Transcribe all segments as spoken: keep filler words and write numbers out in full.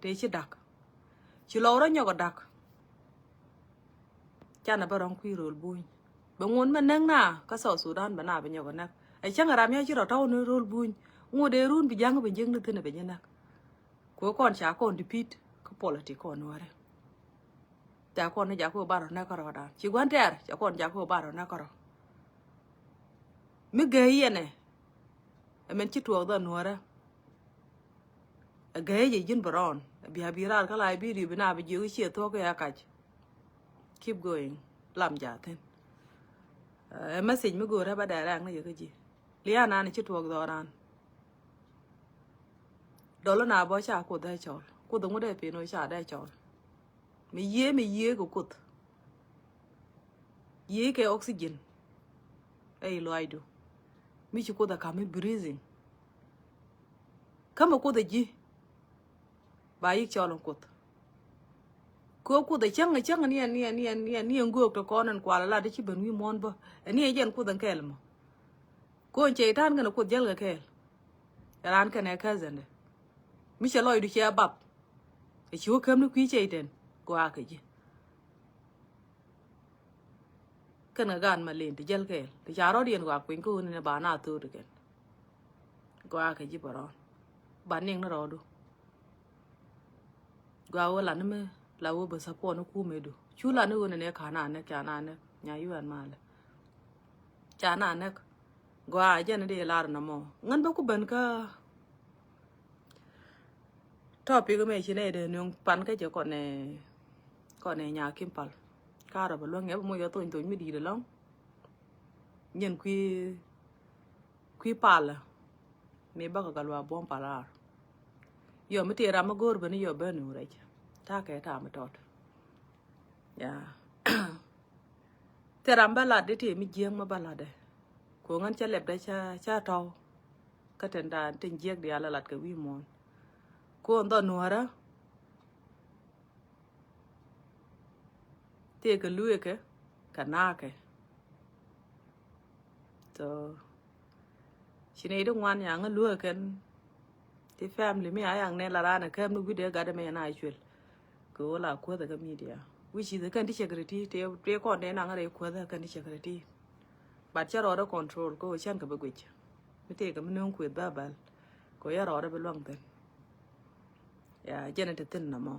Dee ci da̱k. Ci lɔw rɔ nyɔk ɔ da̱k. Canɛ bä rɔ̱ŋ kui̱ rööl buny. Bɛ ŋun mɛ näk na kä South Sudan bɛ na bɛ nyɔk ɔ näk. Ɛ cäŋ ram ya ci rɔ tɔw ni rööl buny. Ŋu dee run bi ja̱ŋ bi jiäk ni thi̱n bɛ ji̱ näk. Kuɛ kɔn ca kɔn dipit kä politik kɔn wärɛ. Ca kɔn ni jaku bar ɔ näk kärɔ dan. Ci gua̱n tɛɛr ca kɔn jaku bar ɔ näk kärɔ. Mi gee yɛnɛ. Ɛ mɛn ci tuɔɔk dhɔ nuɔrɛ. Ɛ gee jɛ ji̱n bɛ rɔɔn. Ɛ bia bi raar kä la ɛ bi ri̱w bi na bi jiök i̱ ciɛ thuɔ̱k kɛ ya kac. Keep going. Lam jathin. Ɛ message mi go̱o̱rɛ ba dɛrɛ aŋ ni yɛ kä ji̱. Lian an ci tuɔɔk dhɔ ran. Dɔl na bɔ ca kuoth dee cɔl. Kuoth ŋu dee pin wä ca dee cɔl. Mi yiee, mi yiee kɛ kuoth. Yiee kɛ oxygen. Ɛ i̱ luaacdu. Mi ci kuoth a kam i̱ breathing. Kä mi kuoth a ji̱. Ba yik cɔl in kuoth. Kɛ kuoth a cäŋ, a cäŋ ni ɛn, ni ɛn, ni ɛn, ni ɛn, ni ɛn göök ti kɔn in kual a lat i̱ ci ben wi̱i̱ muɔ̱ɔ̱n bä. Ɛ ni ɛ jɛn kuoth in kɛɛl mɔ. Kɛ ɣän cɛ i̱ ta̱a̱n kɛn a kuoth jäl kɛ kɛɛl. Ɛ raan kɛn ɛ kääth ɛn dɛ. Mi cɛ lɔcdu cɛ bap. Ɛ ci wä käm ni kui̱ cɛ i̱ tɛn. Gɔaa kɛ ji̱. Kɛn kɛ gaan ma len ti jäl kɛɛl ti ca rɔ̱diɛn gɔaa kueny kä ɣän ni ba na tho̱o̱t kɛn. Gɔaa kɛ ji̱ bɛ rɔ̱ɔ̱n ba niŋ ni rɔɔdu. Gɔaa wä lan ni mi la wä bä support ni kumɛdu cu lan ni ɣän ni nɛ ka na nɛk ca na nɛk nya yuan malɛ. Ca na nɛk. Gɔaa jɛn ni di lar na mɔ ŋän bä ku ben kä. Topic mɛ ci nɛ dee nuŋ pan kä jɛ kɔnɛ, kɔnɛ nya Kim Pal. Karɔ bɛ luäŋ yɛ bɛ moc yɔ thony thony mi di̱i̱t ɛlɔ̱ŋ. Nyɛn kui̱, kui̱ palä. Mi bäkɛ gal wa buɔ̱m pal ar. Yɔ mi tëë ram mi go̱o̱r bä ni yɔ bä nuŋ rɛc. Ta̱a̱ kɛ ta̱a̱ mi tɔt. Ya. Thil ram bä lat di ti mi jiäk mi bä lat dɛ. Ko ŋän cä lɛp dɛ cä, cä tɔw. Kä tɛn daan tin jiäk diaal a lat kɛ wi̱i̱ muɔ̱ɔ̱n. Ko ndhɔ nuɔ̱rä. Tëë kɛ lueekɛ kɛ naakɛ. So ci nɛy ti ŋuan yaŋ ŋä luäk kɛn. Ti family mi a yaŋ nɛ la raan ɛ kɛm ni wi̱cdɛ gat ɛmɛ yɛn a cuël. Kɛ ɣöö la kuäthɛ kä media. Which is kɛn ti security ti, ti kɔn dee naŋ rɛy kuäthɛ kɛn ti security. But cä rɔɔdɛ control kɛ ɣöö cän kɛ bi guic. Mi tëëkɛ mi nööŋ kuëth bä bäl. Kɛ ɣöö yɛ rɔɔdɛ bi luäŋ thi̱n. Ya jɛn ɛ ti thi̱n nɔmɔ.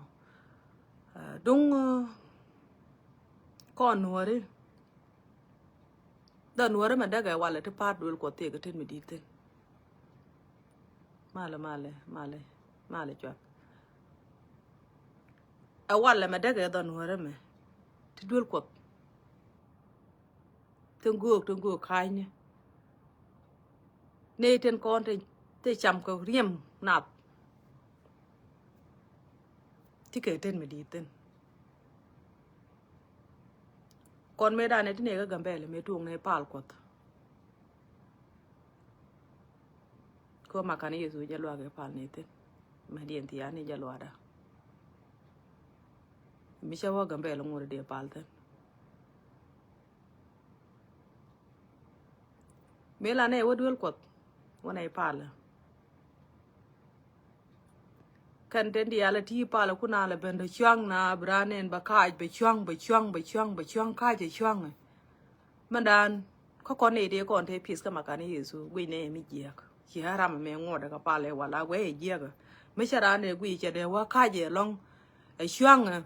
Ah, duŋ, ah, kɔn nuɔ̱ri. Dhɔ nuɔ̱ri mɛ däkɛ walɛ ti pa̱a̱t duël kuɔth thiek kä tet mi di̱i̱t thi̱n. Malɛ, malɛ, malɛ, malɛ cuak. Ɛ walɛ mɛ däkɛ dhɔ nuɔ̱ri mɛ ti duël kuɔth. Tin göök, tin göök ka̱a̱cni. Nɛy tin kɔn ti, ti cam kɛ riɛm nath. Ti kɛ tet mi di̱i̱t thi̱n. Kɔn mëë danɛ ti nɛy kä Gambɛlɛ mëë tuɔɔk nɛy pal kuɔth. Kɛ ɣöö makan Yecu jɛ luaak ɛ pal ni thi̱n. Mɛ diɛn thiaani jɛ luaada. Mi cä wä Gambɛlɛ ŋuɔ̱t dee pal thi̱n. Mëë la nɛy wä duel kuɔth wä nɛy palä. Kɛn ten diaal a ti palä kun a la ben dɔ cuaŋ na bi raan nɛn bɛ kac bɛ cuaŋ, bɛ cuaŋ, bɛ cuaŋ, bɛ cuaŋ kac ɛ cuaŋ. Mɛn daan kä kɔn nɛy dee kɔn te pieth kä makan Yecu guic nɛy mi jiääk. Ci ɣä ram mɛ ŋuɔ̱t kä palä wala guic ɛ jiääk. Mi cɛ raan dee guic cɛ dee wä kac ɛ lɔŋ ɛ cuaŋ ɛ.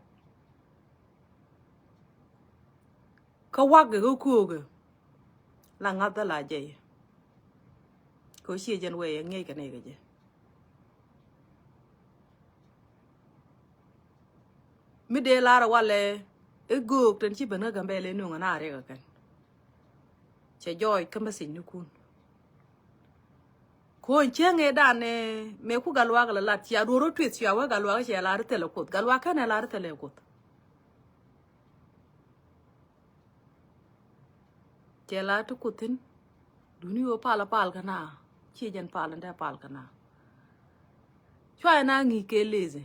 Kä wa̱k kɛ kä köökɛ la ŋa̱th dhä la jɛy. Kɛ ɣöö ciɛ jɛn wee yɛ ŋi̱eec kɛ nɛy kɛ jɛ. Mi dee lar ɛ walɛ i̱ göök ten ci ben kä Gambɛlɛ nuŋ ɛ na riɛk ɛ kɛn. Cɛ jɔɔc kä message ni kun. Kuɔ̱ny cäŋ ëë dan ëë mëë ku Gatluak lɛ lat cia duɔ̱r rɔ tueth cia wee Gatluak cɛ lar thilɛ Kuoth. Gatluak kɛnɛ lar thilɛ Kuoth. Cɛ lar ti Kuoth thi̱n. Duni ɣöö pal a pal kɛ na. Ciɛ jɛn pal in dee pal kɛ na. Cua in a ŋi̱i̱c kɛ lesi.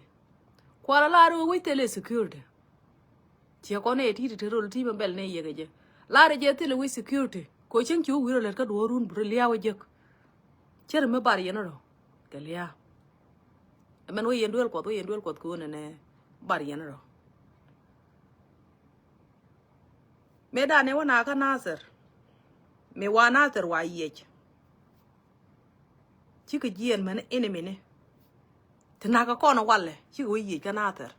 Kual a lar ɣöö wec thilɛ security. Ciɛ kɔn ëë ti̱ti̱ te rol ti mɛ bɛl ni yek ɛ jɛ. Lar ɛ jɛ thilɛ wec security. Ko cieŋ ci wä wi̱i̱ rɔ lät kä duɔ̱ɔ̱r run bi rɔ lia̱a̱ wä jek. Cär mi bar yɛn rɔ kɛ lia̱a̱. Ɛmɛn wä yɛn duel Kuɔth, wä yɛn duel Kuɔth ko̱n ɛnɛ bar yɛn rɔ. Mëë danɛ wä na kä Nathir. Mëë wa Nathir wa yiëc. Cikɛ jiɛɛn mɛn enemy ni. Ti nakä kɔn walɛ cikɛ wä yiëc kä Nathir.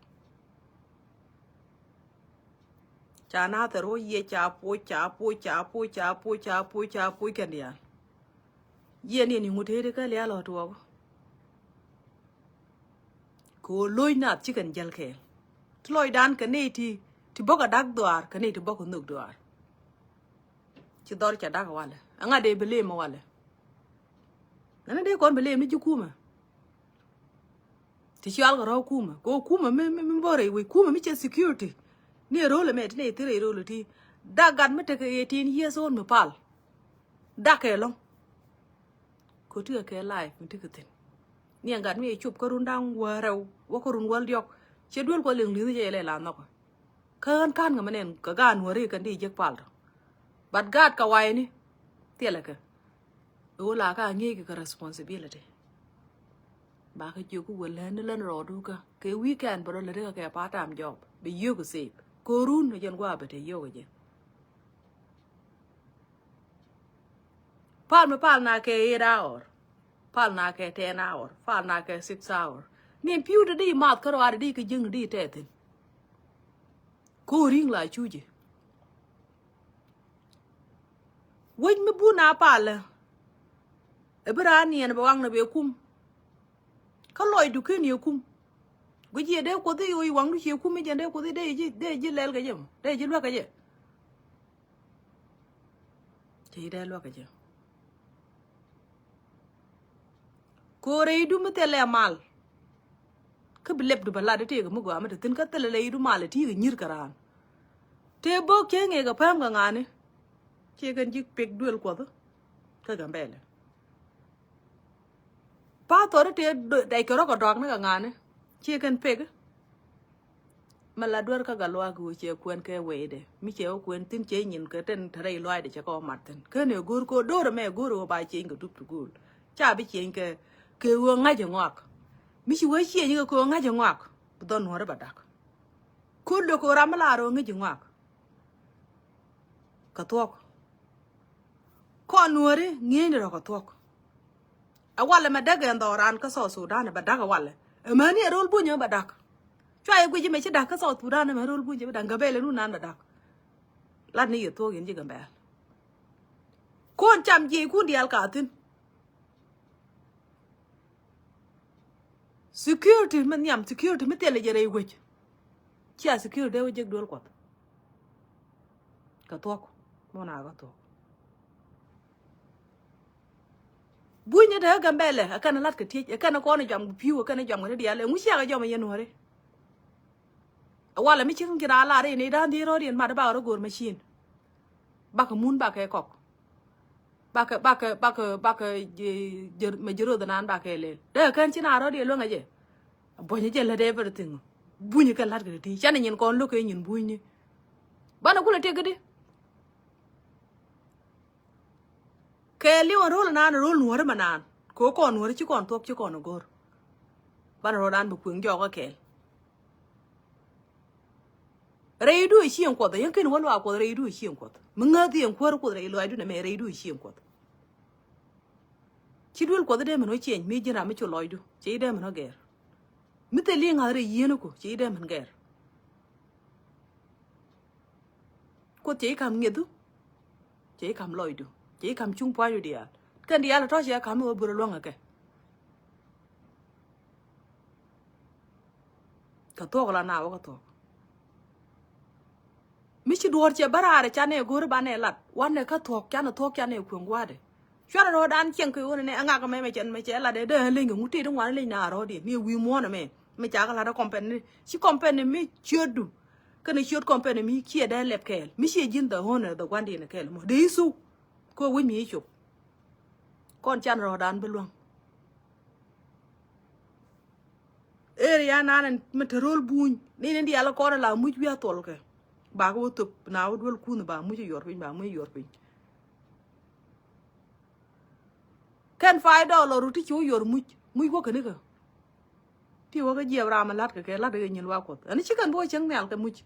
Ca Nathir wä yiëc ca puc, ca puc, ca puc, ca puc, ca puc, ca puc kɛn diaal. Yiëë ni ni ŋut tëëdi kä lial ɔ tuɔɔk. Kɛ ɣöö lo̱c nath ci kɛn jäl kɛɛl. Ti lɔcdan kɛ nɛy ti, ti bäkɛ dak dhuaar, kɛ nɛy ti bäkɛ nhök dhuaar. Ci dhɔr ca dak walɛ. Ɛŋa dee bi lem walɛ? Nani dee kɔn bi lem ni ji̱ kumɛ? Ti cual kɛ rɔ̱ kumɛ. Kɛ ɣöö kumɛ mi, mi, mi bä rɛy wec, kumɛ mi cɛ security. Ni ɛ ro̱l ɛmɛ ti nɛy thil rɛy ro̱l ti. Dak gat mi tekɛ eighteen years old mi pal. Dak kɛ ɛlɔ̱ŋ. Kɛ ɣöö tekɛ kɛ life mi tekɛ thi̱n. Ni ɛn gat mi ɛ cop kä run da̱ŋ wäl rɛw wä kä run wäl diɔ̱k. Cɛ duel Kuɔth liŋ li̱th cɛ yɛ lɛ la nhɔkä. Kä ɣän ka̱n kɛ mɛ nɛn kɛ gaat Nuääri kɛn di jek pal tɔ. But gaat kɛ wayni thilɛ kɛ. Ɛ ɣöö la ka ŋi̱eec kɛ kɛ responsibility. Ba kɛ jiök kä wäl lɛn ni lɛn rɔɔdu kä kɛ weekend bɛ rɔ lät kɛ kɛ part time job bɛ yio̱k kɛ save. Kɛ ɣöö run ɛ jɛn gua̱a̱ bɛ te yio̱k ɛ jɛ. Pal mi pal na kɛ eight hour. Pal na kɛ ten hour. Pal na kɛ six hour. Ni pi̱w di di math kä rɔaar di kɛ jiäŋ di tɛthin. Ko ri̱ŋ la cuci. Wec mi bun a palä. Ɛ bi raan niɛn bɛ waŋnɛ bɛ kum. Kä lɔcdu ken yɛ kum. Guic yɛ dee Kuoth i̱ ɣöö i̱ waŋdu ciɛ kum i̱ jɛn dee Kuoth i̱ dee ji̱, dee ji̱ lɛl kɛ jɛ mɔ, dee ji̱ luäk kɛ jɛ. Cɛ ji̱ dee luäk kɛ jɛ. Ko̱o̱rɛ i̱ du mi thilɛ mal. Kä bi lɛpdu bɛ lat i̱ tëëkɛ mi gɔaa mi te thi̱n kä thilɛ lɛ i̱ du mal i̱ ti̱i̱ kɛ nyi̱r kɛ raan. Tëë bo̱o̱k cɛ ŋëë kɛ pääm kɛ ŋa̱a̱ni. Ciɛ kɛn ji̱ pek duël Kuɔth. Kä Gambɛlɛ. Pathɔri tëë dɛc kɛ rɔ̱ kɛ dɔak ni kɛ ŋa̱a̱ni. Ciɛ kɛn pek. Mɛ la duer kä Gatluak ɣöö cɛ kuɛn kɛ wecdɛ mi cɛ wä kuɛn thi̱n cɛ nyin kɛ ten te rɛy luaacdɛ cɛ kɛ wä mat thi̱n. Ken ɛ go̱r kɛ ɣöö do̱r ɛmɛ go̱r ɣöö ba cieny kɛ dup ti go̱o̱l. Ca bi cieny kɛ kɛ ɣöö ŋa̱c ɛ ŋɔak. Mi ci wee cieny kɛ kɛ ɣöö ŋa̱c ɛ ŋɔak bi dhɔn nuɔ̱ɔ̱ri ba da̱k. Ko̱r dee kɛ ɣöö ram mi laar ɣöö ŋäc ɛ ŋɔak. Kɛ thuɔ̱k. Kɔn nuääri ŋi̱eecni rɔ̱ kɛ thuɔ̱k. Ɛ walɛ mɛ däk ɛn dhɔran kä South Sudan ɛ bɛ da̱k ɛ walɛ. Ɛ mäni ɛ ro̱l buny ɛ bɛ da̱k. Cua yɛ guic mɛ ci da̱k kä South Sudan ɛ mɛ ro̱l buny ɛ bɛ da̱k. Gambɛlɛ nu nan bɛ da̱k. Lat ni yɛ thuɔ̱k yɛn ji̱ Gambɛl. Kun cam jiɛckun diaal ka thi̱n. Security mi nhiam, security mi thilɛ jɛ rɛy wec. Cia security dee wä jek duel Kuɔth. Kɛ thuɔ̱k. Mɔna kɛ thuɔ̱k. Bunyni te kä Gambɛlɛ ɛ kɛn lat kɛ tiec, ɛ kɛn kɔn jɔam kɛ pi̱w, ɛ kɛn jɔam kɛ ti diaal, ɛŋu ciakɛ jɔam ɛ yɛn nuɔ̱ri? Ɛ walɛ mi cik ŋi̱n a lar in i̱ da̱a̱n dhiec rɔ̱ in mat bakɛ rɔ go̱o̱r machine. Bakɛ mun bakɛ kɔk. Bakɛ, bakɛ, bakɛ, bakɛ, jɛ, jɛ, mɛ jɛ ro̱th nan bakɛ lel. Dee kɛn ci na rɔ̱ diɛ luäŋɛ jɛ. Buɔ̱nyɛ jɛ lät everything. Bunyɛ kɛ la̱t kɛ ti. Canɛ nyin kɔn lo̱k kɛ nyin bunyni. Banɛ kulɛ tëk kɛ di. Kɛɛl li̱w ɛn ro̱l ɛnan, ro̱l nuɔ̱ɔ̱ri mɛ naan. Kɛ ɣöö kɔn nuɔ̱ɔ̱ri ci kɔn thuɔ̱k, ci kɔn ɛ go̱r. Banɛ rɔ̱dan bi kueŋ jɔɔk kä kɛɛl. Rɛydu ɛ cieŋ Kuɔth, yɛn ken wä luaak Kuɔth, rɛydu ɛ cieŋ Kuɔth. Mi ŋäth yɛn kuäär Kuoth rɛy lɔaacdu nɛmɛ, rɛydu ɛ cieŋ Kuɔth. Ci duel Kuɔth dee min wä cieny, mi ji̱n ram mi cu lɔcdu, cɛ ji̱ dee min wä gɛr. Mi thil i̱ ŋa̱th rɛy yieen ku, cɛ ji̱ dee min gɛr. Kuoth cɛ ji̱ ka̱m ŋiɛthu, cɛ ji̱ ka̱m lɔcdu, cɛ ji̱ ka̱m cuŋ pua̱nydu diaal. Kɛn diaal tɔ̱ cɛ ka̱m i̱ wä burɛ luäŋ ɛ kɛ. Kɛ thuɔ̱k la na wä kɛ thuɔ̱k. Mi ci duɔ̱ɔ̱r cɛ bä raar canɛ go̱o̱ri banɛ lat. Wanɛ kä thuɔ̱k, canɛ thuɔ̱k, canɛ kueŋ gua̱a̱dɛ. Cuarɛ rɔ̱ɔ̱dan cieŋ kɛ ɣöö nɛ ɛ ŋak mɛ mɛ cɛ, mɛ cɛ lat ɛ dee ɛ leny kɛ ŋut tëë ti ŋuan leny na rɔ̱ɔ̱diɛn. Mi wi̱i̱ muɔ̱ɔ̱n ɛmɛ. Mi ca kɛ lat ɛ company ni. Ci company mi ciötdu. Kɛnɛ ciöt company mi ciɛ dee lɛp kɛɛl. Mi ciɛ ji̱n the owner the gua̱ndiɛn kɛɛl mɔ. Dee i̱ thuuk. Kɛ ɣöö wec mi i̱ cop. Kɔn can rɔ̱ɔ̱dan bi luäŋ. Area nan mi te ro̱l buny ni ni diaal kɔn la muc wi̱i̱ a thuɔl kɛ. Ba kɛ wä thop na wä duel kun ba muc yuɔr piny, ba muc yuɔr piny. Kɛn five dollar ru ti ci wä yuɔr muc, muc wä kɛ ni kɛ. Ci wä kä jiɛp ram mi la̱t kɛ kɛ la̱t kɛ nyin luaak Kuɔth. Ɛn ci kɛn bi wä cieŋ nhial kɛ muc.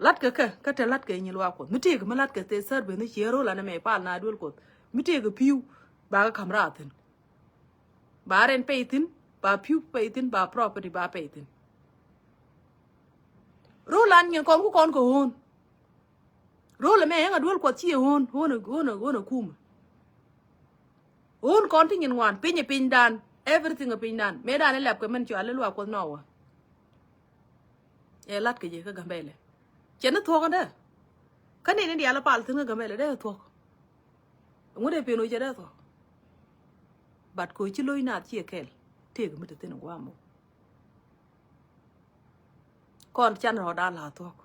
La̱t kɛ kɛ, kä te la̱t kɛ nyin luaak Kuɔth. Mi tëëk mi la̱t kɛ te third base ni ciɛ ro̱l an ɛmɛ pal na duel Kuɔth. Mi tëëk pi̱w, ba kɛ ka̱m raar thi̱n. Ba rent pay thi̱n, ba pi̱w pay thi̱n, ba property ba pay thi̱n. Ro̱l an nyin kɔn ku kɔn kɛ ɣöön. Ro̱l ɛmɛ ɛŋa duel Kuɔth ci ɛ ɣöön, ɣöön, ɣöön, ɣöön ɛ kumɛ. Ɣöön kɔn ti nyin ŋuan, piny ɛ pinydan, everything ɛ pinydan. Mëëdan ɛ lɛp kɛ mɛn cɔal i̱ luaak Kuɔth nɔwä. Ɛ la̱t kɛ jɛ kä Gambɛlɛ. Cɛ ni thuɔ̱k ɛn dee. Kä ni ni diaal ɛ pal thi̱n kä Gambɛlɛ dee ɛ thuɔ̱k. Ŋut ɛ pen wec cɛ dee thuɔ̱k. But kɛ ci lo̱c naath ci ɛ kɛl. Tëëk mi te thi̱n ɛ gua̱a̱m mɔ. Kɔn can rɔɔdan la thuɔ̱k.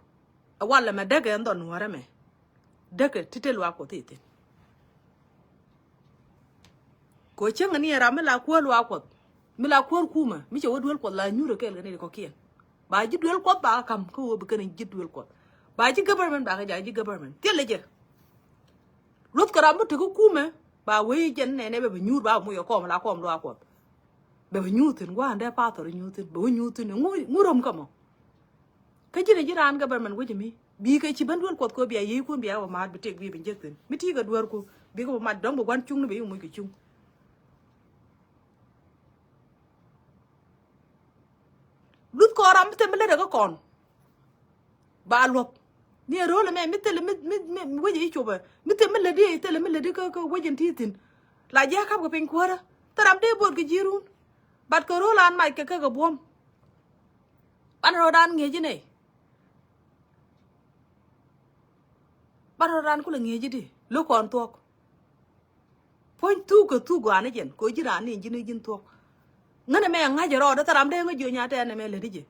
Ɛ walɛ mɛ däkɛ ɛn dhɔn nuɔ̱ɔ̱rɛ mɛ. Däkɛ ti te luaak Kuɔth i̱ thi̱n. Kɛ cäŋ ni ɛ ram mi la kuäär luaak Kuɔth. Mi la kuäär kumɛ. Mi cɛ wä duel Kuɔth la nyuur ɛ kɛɛl kɛ ni kɔ̱kiɛn. Ba ji̱ duel Kuɔth ba kɛ ka̱m kä wä bi kɛn ji̱ duel Kuɔth. Ba ji̱ government ba kɛ ja̱ ji̱ government. Thilɛ jɛ. Luth kɛ ram mi te kä kumɛ. Ba wee jɛn nɛnɛ bɛ bi nyuur ba bi muc ɛ kɔm la kɔm luaak Kuɔth. Bɛ bi nyuur thi̱n gua̱a̱n dee pathɔr nyuur thi̱n. Bɛ wä nyuur thi̱n. Ŋu, ŋu rom kä mɔ. Kä ji̱n a ji̱ raan government wec mi bi kɛ ci ben duel Kuɔth kɛ bia yiëëkun bia wä ma̱a̱t bi tëk bi bi jek thi̱n mi ti kɛ dueerku bi kɛ wä mat dɔ̱ŋ bi gua̱n cuŋni bi yi muc kɛ cuŋ. Luth kɔn ram mi thil mi lätdɛ kä kɔn ba luɔ̱k. Ni ɛ ro̱l ɛmɛ mi thil mi mi mi wec i̱ copɛ mi thil mi lätdi thil mi lätdi kä kä wec in ti thi̱n. La ji̱ a kap kɛ piny kuäärä thil ram dee bo̱o̱t kɛ ji̱ run. Bat kɛ ro̱l an mac kɛ kɛ kɛ buɔ̱m. Ban rɔɔdan ŋi̱eec inɛ. Ban rɔɔdan kulɛ ŋi̱eec idi lo̱k kɔn thuɔ̱k. Puɔ̱ny thuk kɛ thuk gɔaa ni jɛn kɛ ji̱ raan ni ji̱n ji̱n thuɔ̱k. Ŋänɛ mɛ ŋa̱c rɔɔdɛ thil ram dee ŋäc jiö nya tɛɛn ɛmɛ lätdi jɛ.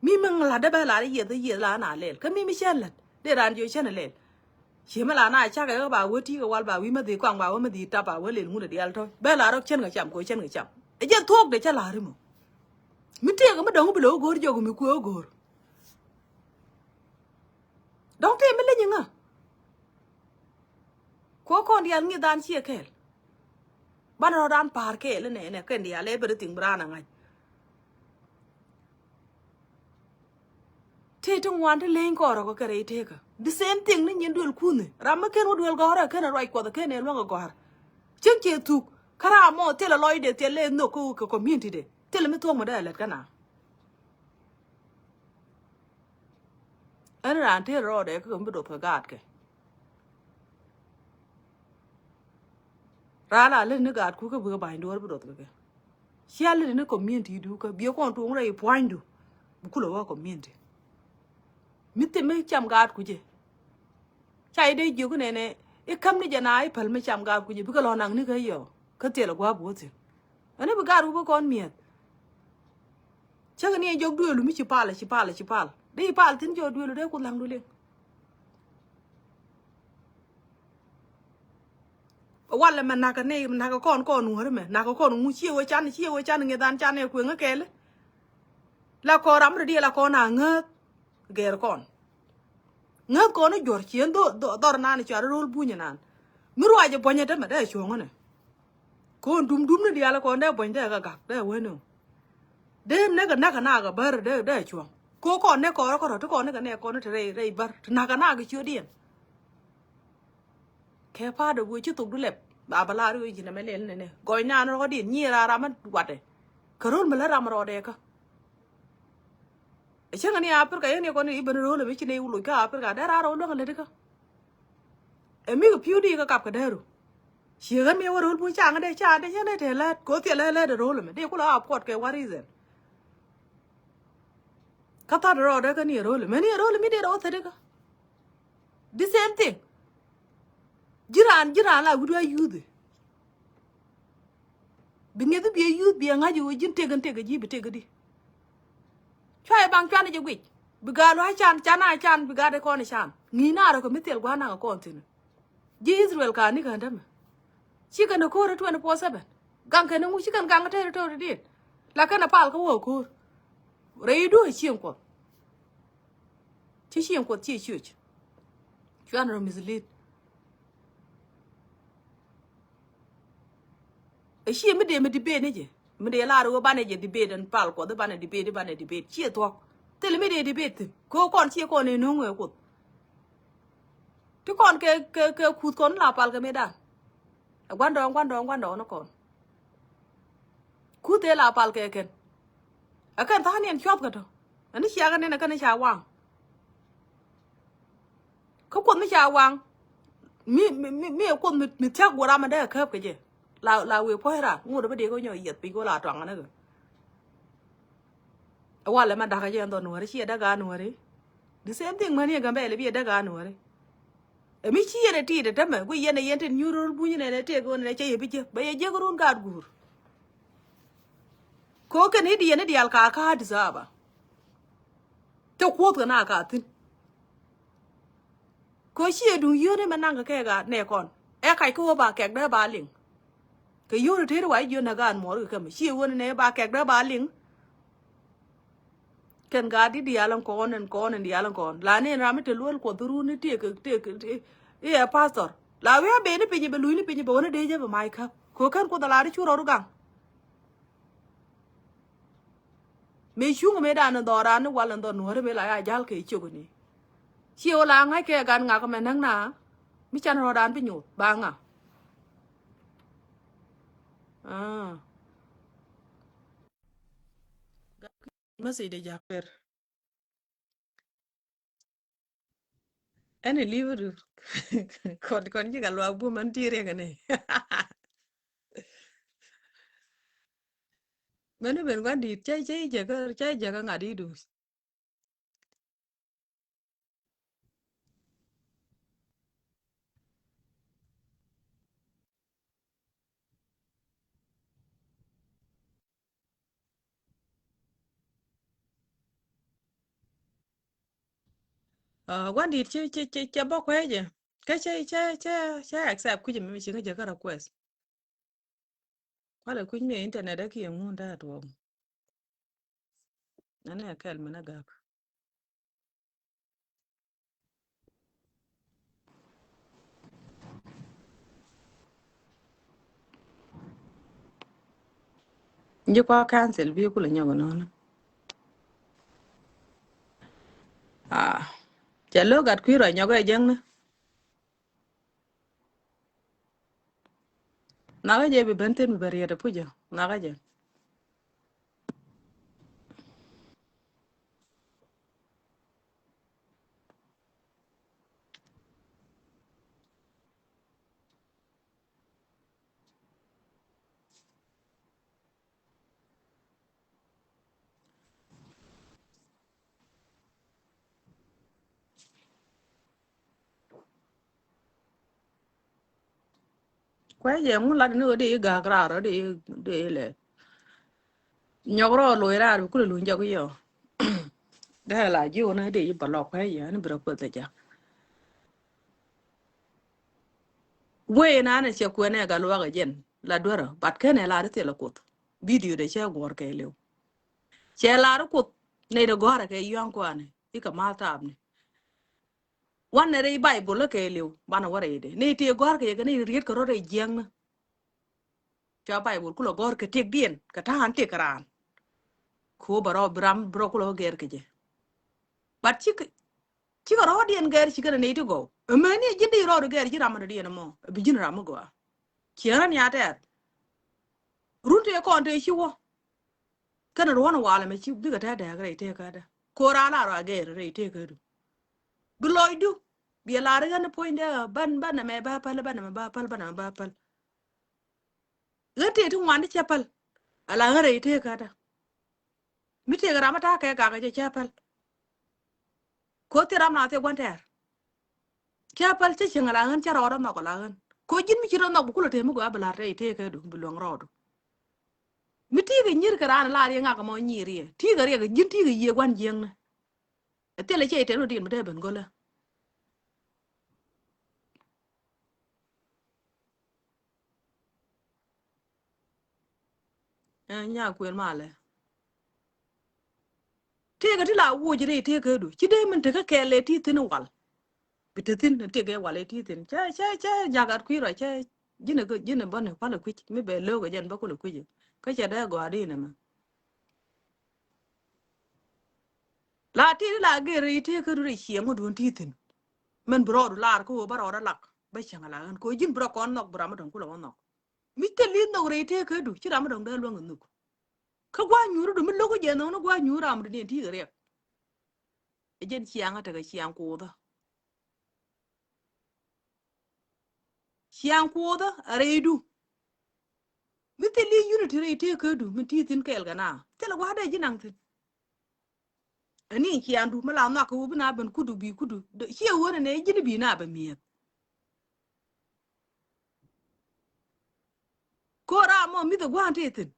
Mi mi ŋa̱c la̱tdɛ bɛ la̱t i̱ yieth i̱ yieth la na lɛl kä mi mi cɛn la̱t dee raan jiö cɛn lɛl. Ciɛ mi la na cakɛ ɣä ba wä ti̱i̱ kɛ wal ba wi̱i̱ mä dhi̱i̱ kɔaŋ ba wä mä dhi̱i̱ tap ba wä lel ŋun ɛ diaal tɔ̱ bɛ la rɔk cɛn kɛ cam kɛ cɛn kɛ cam. Ɛ jɛn thuɔ̱k dee cä la̱r imɔ. Mi tiɛɛk mi dɔ̱ŋ bi lo̱k go̱o̱r jiɔk mi kuëë go̱o̱r. Dɔ̱ŋ tëë mi leny iŋä. Kuɔ kɔn diaal ŋi̱th dan ciɛ kɛɛl. Banɛ rɔɔdan pa̱a̱r kɛɛl inɛ inɛ kɛn diaal everything bi raan aŋa̱c. Tëë ti ŋuan ti leny kɔɔrɔ kɔ kɛ rɛy tëëkä. The same thing ni nyin duel kunh. Ram mi ken wä duel gɔ̱rä ken ruac Kuɔth ken ɛ luäŋ ɛ gɔ̱a̱r. Cieŋ ciɛ thuk kä ram mɔ thilɛ lɔcdɛ thilɛ nhök kä community dɛ. Thilɛ mi thuɔ̱k mi dee lät kä na. Ɛn raan tëë rɔɔdɛ kä mi bi doth kɛ gaatkɛ. Raan la lät ni gaatku kä bikɛ ba̱ny duɔ̱ɔ̱r bi doth kɛ kɛ. Cia lät ni community du kä biɛ kɔn tuɔŋ rɛy pua̱nydu. Bi kulɛ wä community. Mi thim mi cam gaatku jɛ. Ca i̱ dee jiök inɛnɛ i̱ käm ni jɛ na i̱ päl mi cam gaatku jɛ bikɛ lɔ naŋ ni kä yɔ kä thilɛ gua̱a̱p wä thi̱n. Ɛn i̱ bi gaatku bi kɔn mi̱eth. Cäkɛ ni ɛ jɔk duëëlu mi ci pal, ci pal, ci pal. Dee i̱ pal thi̱n jɔk duëëlu dee kuth la̱ŋdu liŋ. Walɛ mɛ nakä ni nakä kɔn kɔn nuɔ̱ri mɛ nakä kɔn ŋu ciɛ wee can ciɛ wee can ŋi̱ dhan can ɛ kueŋä kɛɛli. La kɔn ram rɔ diɛ la kɔn a ŋääth gɛɛr kɔn. Ŋääth kɔn i̱ juɔ̱r ciën dhɔ dhɔ dhɔr nan i̱ cuarɛ ro̱l bunyɛ nan. Mi ruacɛ buɔ̱nyɛ te mɛ dee cuɔ̱ŋä nɛ. Kɔn dum dum ni diaal kɔn dee buɔ̱ny dee kɛ gak dee wen ni. Dee näk kɛ näk kɛ nak kɛ bär dee dee cuɔ̱ŋ. Ko kɔn näk kɔn rɔ kɔn rɔ ti kɔn näk kɛ näk kɔn ti rɛy rɛy bär ti nak kɛ nak kɛ ciötdiɛn. Kɛ pa̱a̱t ɛ wee ci thok du lɛp ba bä laar wee ji̱n ɛmɛ lɛl nɛnɛ gɔɔy naan rɔ̱kɔdiɛn nyier a ram ɛ watɛ. Kɛ ro̱l mi lät ram rɔɔdɛ kä. Ɛ cäŋɛ ni Aprika yɛn yɛ kɔn i̱ ben ro̱l ɛmɛ ci nɛy wä loc kä Aprika dee raar ɛ wä luäŋ ɛ lätdi kä. Ɛ mi kɛ pi̱w di kɛ kap kɛ dee ru. Ciɛ ɣän mi wä ro̱l puc caŋ dee caŋ dee cä nɛy tɛ lät kɛ wä thil lät lät ɛ ro̱l ɛmɛ dee kulɛ a puɔt kɛ what reason. Kä that rɔɔdɛ kä ni ɛ ro̱l ɛmɛ ni ɛ ro̱l ɛmɛ dee rɔ wä thätdi kä. The same thing. Ji̱ raan ji̱ raan la wi̱cdu a yuuthi. Bi ŋi̱eth bi a yuuth bi a ŋa̱c i̱ ɣöö ji̱n tëk in tëk ji̱ bi tëk di. Cua yɛ baŋ cuan i̱ jɛ guic bi gaat lua̱c can can a can bi gaat i̱ kɔn i̱ can ŋi̱i̱c na rɔ kɛ mi thil gua̱a̱r naŋ i̱ kɔn thi̱n. Ji̱ Israel ka ni kän tämɛ. Ci kɛn ɛ ko̱o̱r i̱ twenty four seven. Gaŋ kɛn i̱ ŋu ci kɛn gaŋ i̱ territory diet. La kɛn ɛ pal kä wä ko̱o̱r. Rɛy i̱ duɔ̱ɔ̱c cieŋ kuɔth. Ci cieŋ kuɔth ci ciöc. Cuan rɔ mislead. Ɛ ciɛ mi dee mi debate ni jɛ. Mi dee lar wee banɛ jɛ debate ɛn pal Kuɔth, i̱ banɛ debate, i̱ banɛ debate. Ciɛ thuɔ̱k. Thil mi dee debate thi̱n. Kɛ kɔn ciɛ kɔn in nuŋ wee Kuoth. Ti kɔn kɛ, kɛ, kɛ kuth kɔn la pal kɛ mëëdan. Ɛ gua̱ndɔɔŋ, gua̱ndɔɔŋ, gua̱ndɔɔŋ ni kɔn. Kuth ëë la pal kɛ kɛn. Ɛ kɛn tha̱a̱ŋ ni ɛn cuɔth kɛ tɔ. Ɛn ni ciakɛ nɛn ɛ kɛn ni ca waŋ. Kä Kuoth mi ca waŋ. Mi, mi, mi, mi ɛ Kuoth mi, mi thia̱k guɔ ram ɛn dee ɛ käp kɛ jɛ. La, la wëë puɔ̱c ran. Ŋot ɛ bä dee kɛ nyɔ yiɛth piny kɛ wä la tuaŋ ɛn ɛ kɛ. Ɛ walɛ mɛ da̱kä jɛ ɛn dhɔ nuɔ̱ri, ciɛ däk a nuɔ̱ri. The same thing mäni ɛ Gambɛl bi ɛ däk a nuɔ̱ri. Ɛ mi ci yɛn ɛ ti̱i̱t ɛ tämɛ, guiy yɛn ɛ yɛn tin nyuur rol buny nɛn ɛ tëëk ɣöö nɛn ɛ cɛ yɛ bi jiäk. Bɛ yɛ jiäk run gaat guur. Kɛ ɣöö kɛn i̱ diɛn i̱ diaal ka kä Addis Ababa. Te kuoth kɛ na ka thi̱n. Kɛ ɣöö ciɛ duŋ yio̱o̱ni mɛ naŋ kɛ kɛ gaat nɛ kɔn. Ɛ kac kä ɣöö ba kɛk dee ba liŋ. Kɛ yio̱o̱ni te ri wa i̱ jiön ɛ gaat muɔɔr kɛ kämɛ. Ciɛ ɣöö nɛ ba kɛk dee ba liŋ. Kɛn gaat di diaal in kɔn, in kɔn, in diaal in kɔn. La ni in ram mi te luel Kuɔth run ni tëëk, tëëk, tëëk, i̱ ɛ pastor. La wi̱i̱ a ben ni piny, bɛ luny ni piny, bɛ wä ni dee jɛ bɛ mac käp. Kɛ ɣöö kɛn Kuoth a la di cu rɔɔdu gaŋ. Mëë cuŋ mëëdan in dhɔran ni wal in dhɔ nuɔ̱ri mëë la ya jal kɛ ciök ni. Ciɛ wä la ŋa̱c kɛ gan ŋak mɛ näk na. Mi can rɔɔdan bi nyuuth ba ŋa. Ah. Message de jak per. Ɛn ɛ li̱w du. Kɔn, kɔn ji̱ ka luak bum ɛn ti riɛk ɛnɛ. Mɛn ni ben gua̱n di̱i̱t cä, cä ji̱ jäkä, cä ji̱ jäkä ŋa̱t i̱ du. Ah, gua̱n di̱i̱t cä, cä, cä, cä bä kuecä. Kä cä, cä, cä, cä accept kui̱c mi ci ŋäcä kä request. Kualɛ kui̱c mi internet ɛ kiɛ ŋun ta̱a̱ tuɔɔk. Nani a kɛl mi na gak. Nji kua cancel bi kulɛ nyɔk nɔnɔ. Ah, cɛ lo̱k gat kui̱ rɔ nyɔk ɛ jäŋni. Nhɔakä jɛ bi ben thin bi ben riet a pucä. Nhɔakä jɛ. Kuecä jɛ ŋun lat ni ɣöö di i̱ gak raar ɣöö di i̱, di i̱ lɛ nyɔk rɔ loc raar bi kulɛ luny jɔk i̱ yɔ. Dee la ji̱ ɣöö ni di i̱ bä lɔ kuecä jɛ ni bi rɔ kueth ɛ jak. Wee na ni cɛ kuɛn ɛ gat luaak ɛ jɛn la duerä, but ken ɛ lar i̱ thilɛ Kuoth. Video de cɛ guɔ̱ɔ̱r kɛ liw. Cɛ lar i̱ Kuoth nɛy de gɔ̱a̱rɛ kɛ yɔ̱a̱ŋ kua̱a̱ni i̱ kɛ ma̱a̱th taapni. Wanɛ rɛy Baibol kä kɛɛliw banɛ wä rɛydɛ. Ni ti gɔ̱a̱r kɛ yɛ kɛ ni riet kɛ rɔ rɛy jiäkni. Cua Baibol kulɛ gɔ̱a̱r kɛ tëkdiɛn kɛ ta̱a̱n tëk kɛ raan. Ko bɛ rɔ bi ram bi rɔ kulɛ wä gɛr kɛ jɛ. But cikɛ, cikɛ rɔɔdiɛn gɛr cikɛ ni ti gɔw. Ɛmɛni ji̱n di rɔɔdu gɛr ji̱n ram mi dɔ̱diɛn ɛmɔ. Bi ji̱n ram mi gɔaa. Ciɛ rɔ ni a tɛɛr. Run tëë kɔn tëë ci wä. Kɛn ruɔ̱n walɛ mɛ ci bikɛ tɛ̈ dɛ̈k rɛy tëëkädä. Ko̱ra la rɔ agɛɛr rɛy tëëkädu. Bi lɔcdu. Bi lar ɣän puɔ̱nydɛ, ban, ban ɛmɛ ba päl, ban ɛmɛ ba päl, ban ɛmɛ ba päl. Ɣän tëë ti ŋuan ti cɛ päl. Ala ɣän rɛy tëëkädä. Mi tëëkɛ ram mi ta̱a̱ kɛ gakɛ jɛ cɛ päl. Ko̱ thil ram na thil gua̱n tɛɛr. Cä päl cä cieŋ ala ɣän cä rɔɔdä nhɔk ala ɣän. Ko̱ ji̱n mi ci rɔ nhɔk bi kulɛ tëë mi gɔaa bi la̱r tɛy tëëkädu bi luäŋ rɔɔdu. Mi ti̱i̱ kɛ nyi̱r kɛ raan lar yɛ ŋak ɛmɔ nyi̱i̱r yɛ. Ti̱i̱ kɛ riɛk ji̱n ti̱i̱ kɛ yiëë gua̱n jiäkni. Ɛ thilɛ cɛ itɛn rɔ diɛn mi dee ben go̱lä. Ɛ nya kuël malɛ. Tëëkä ti la woc rɛy tëëkädu. Ci dee min tekä kɛɛl ɛ ti thi̱n wal. Bi te thi̱n tëëkä wal ɛ ti thi̱n. Cɛ, cɛ, cɛ jakat kui̱ rɔ cɛ. Ji̱n ɛ kä, ji̱n ɛ bä ni kualɛ kui̱c. Mi bɛ lo̱o̱k ɛ jɛn bä kulɛ kui̱c. Kä cɛ dee gɔaa di nɛ mɛ. La ti la geri te kä du rɛ ciɛŋ ŋut wun ti thin. Mɛn bi rɔɔdu lar kä wä bä rɔɔdä lak. Bä cäŋ la ɣän ko ji̱n bi rɔ kɔn nhɔk bi ram mi dɔ̱ŋ kulɛ wä nhɔk. Mi thil li nhɔk rɛy tëëkädu ci ram mi dɔ̱ŋ dee luäŋ kɛ nhuk. Kä gua̱a̱th nyuuridu mi lo̱k jɛ nhɔk ni gua̱a̱th nyuur ramdu ni ti kɛ riɛk. Ɛ jɛn ciaŋä tekɛ ciaŋ kuuthä. Ciaŋ kuuthä a rɛydu. Mi thil li unity rɛy tëëkädu mi ti thin kɛɛl kɛ na thil gua̱a̱th dee ji̱ naŋ thin. Ani ciaŋdu mi la nhɔak kɛ wä bi na ben kudu bi kudu. Ciɛ wä nɛ nɛ ji̱n bi na bɛ mi̱eth. Ko ram mɔ mi̱th ɛ gua̱a̱n ti thin.